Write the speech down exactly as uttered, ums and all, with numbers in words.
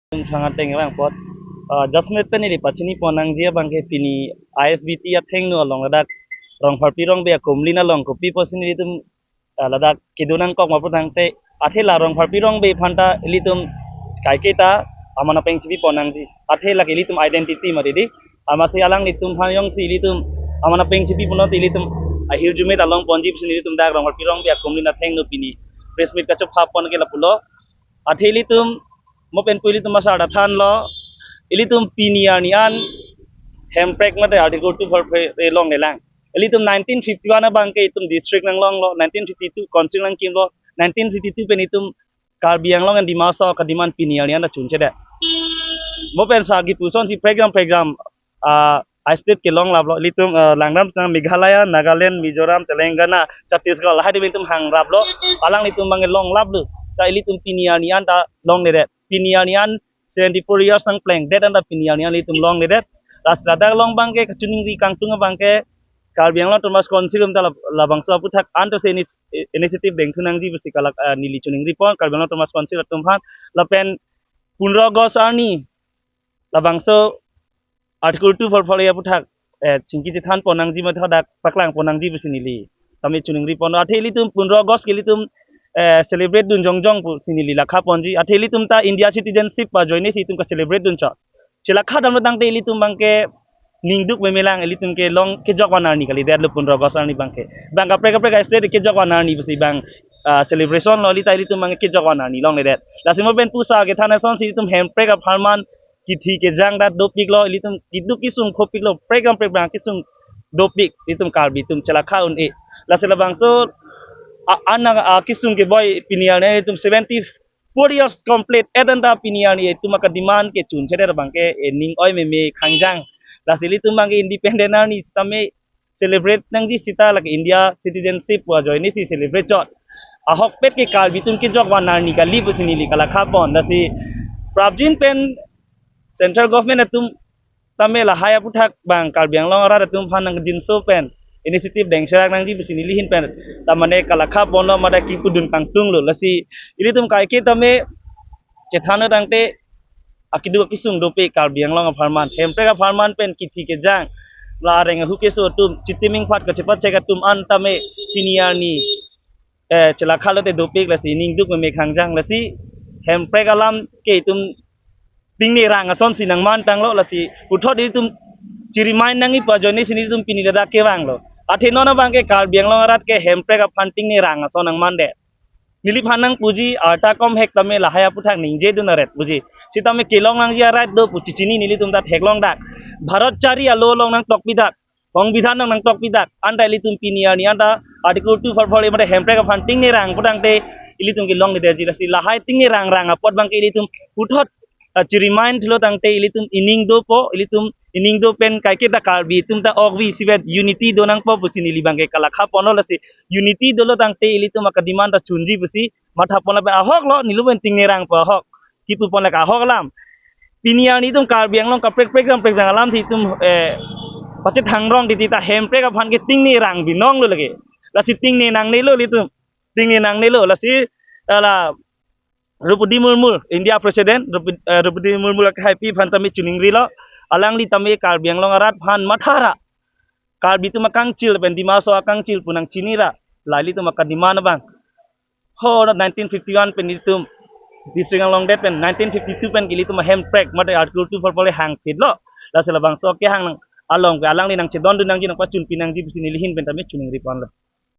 Thang ateng abang apot. Ah, just met pen ili pachini pon nangji abang ke pini I S B T athengno along ladak Rongpharpi Rongbe akumlin along kopi pusi nelitum, ah, ladak kedo nangkok ma pu tangte, athe la Rongpharpi Rongbe aphan ta ilitum kaiketa aman apeng chipi pon nangji. Athe lake ilitum identity mati di. Amatsi alanglitum aphan jongsi ilitum aman apeng chipi punon te ilitum ahirjume ta long ponji pusi nelitum dak Rongpharpi Rongbe akumlin athengno pini press meet kachopha pon ke lapulo. Athe ilitum mo pen pu ilitum asar ta thanlo, ilitum pini arni an hemprek mate Article two forty-four longle lang. Ilitum nineteen fifty-one abang ke itum district nanglonglo, nineteen fifty-two council nangkimlo, nineteen fifty-two pen itum Karbi Anglong and Dima Hasao akademand pini arni an ta chunchedet. Mo pen sa kipu asonsi program program, ah, state kelong laplo, ilitum, ah, langnam tang Meghalaya, Nagaland, Mizoram, Telangana, Chhattisgarh, lahai adim itum hang laplo, alanglitum abang kelong laplo. Ta ilitum pini arni an ta longledet. Pini arni an seventy-four years nangplengdet an ta pini arni an ilitum longledet. Lasi ladak along abang ke kachiningri kangtung abang ke Karbi Anglong Autonomous Council atum ta lab-, labangso aputhak an ta se ini-, initiative dengthu nangji pusi kalak, ah, neli chiningri pon Karbi Anglong Autonomous Council atum aphan. Lapen pundro August arni labangso Article two forty-four aputhak, eh, chingki chethan pon nangji mate hadak paklang pon nangji pusi neli tame chiningri pon. Athe ilitum pundro August ke ilitum, eh, celebrate dun jongjong pusi neli lakha ponji. Athe ilitum ta India citizenship ajoine si itum ka-celebrate dunchot. Chelakha damlo tangte ilitum abang ke ningduk meme lang, ilitum ke long kejok van arni kalidetlo pundro August arni abang ke. Bang kaprek kaprek a-state kejok van arni pusi bang, ah, celebration lo, ili ta ilitum abang kejok van arni longledet. Lasi mo pen pusa kethan asonsi ilitum hemprek apharman kithi kejang ta dopiklo, ilitum keduk kesung khopiklo, prekam prekam abang kesung dopik, ilitum Karbi atum chelakha un-e. Lasi labangso a-, an, ah, kesung keboi pini arni ilitum seventy-four years complete et an ta pini arni itum akademand ke chunchedet abang ke, eh, ning oi meme khangjang. Lasi ilitum abang ke independent arni sitame celebrate nangji sita lake India citizenship pu ajoine si celebrate chot. Ahokpet ke Karbi atum kejok van arni kali pusi neli kalakha pon. Lasi prapjin pen central government atum tame lahai aputhak bang Karbi Anglong arat atum aphan nangdinso pen initiative dengserak nangji pusi neli ahin pen ta mane kalakha ponlo mate kipudun kangtunglo. Lasi ilitum kaike tame chethan tangte akeduk kesung dopik Karbi Anglong apharman, hemprek apharman pen kithi kejang, la areng ahu keso atum, chitiming phat kachepachek atum an tame pini arni, eh, chelakha lote dopik, lasi ningduk meme khangjang. Lasi hemprek alam ke itum tingne rang asonsi nangman tanglo, lasi puthot itum chiremind nangji pu ajoine si nelitum pini ladak kevanglo. Athe non abang ke Karbi Anglong arat ke hemprek aphan tingne rang ason nangmandet. Neliphan nangpuji, arta komhek tame lahai aputhak ningje dun aret puji. Sitame kelong nangji arat do pu chichini nelitum ta theklong dak. Bharat chari alo along nangtokpi dak. Songbidhan along nangtokpi dak. An ta ilitum pini arni an ta Article two forty-four mate hemprek aphan tingne rang pu tangte ilitum kelongledetji. Lasi lahai tingne rang rang apot abang ke ilitum puthot, ah, chiremind thulo tangte ilitum ining dopo, ilitum ining do pen kaike ta Karbi atum ta okvi isivet unity do nangpo pusi neli abang ke kalakha ponlo. Lasi unity dolo tangte ilitum akademand ta chunji pusi matha pon lapen ahoklo, nelitum pen tingne rang pu ahok. Kipu pon lake ahok alam. Pini arni itum Karbi Anglong kaprek prekam prekam alam si itum, eh, pachethang rong titi ta hemprek aphan ke tingne rang binonglo lake. Lasi tingne nangnelo ilitum. Tingne nangnelo. Lasi, ala Droupadi Murmu, India President, Droupadi, eh, Droupadi Murmu lake haipi aphan tame chiningrilo. Alangli tame Karbi Anglong arat aphan mathara. Karbi atum akangchil pen Dima Hasao akangchil pu nangchinira. La ilitum akademand abang. Ho nineteen fifty-one pen ilitum district nanglongdet pen nineteen fifty-two pen ke ilitum hemprek mate Article two forty-four le hangphitlo. Lasi labangso kehang nang along ke alangli nangchedondun nangji nangpachunpi nangji pusi neli ahin pen tame chiningri ponlo.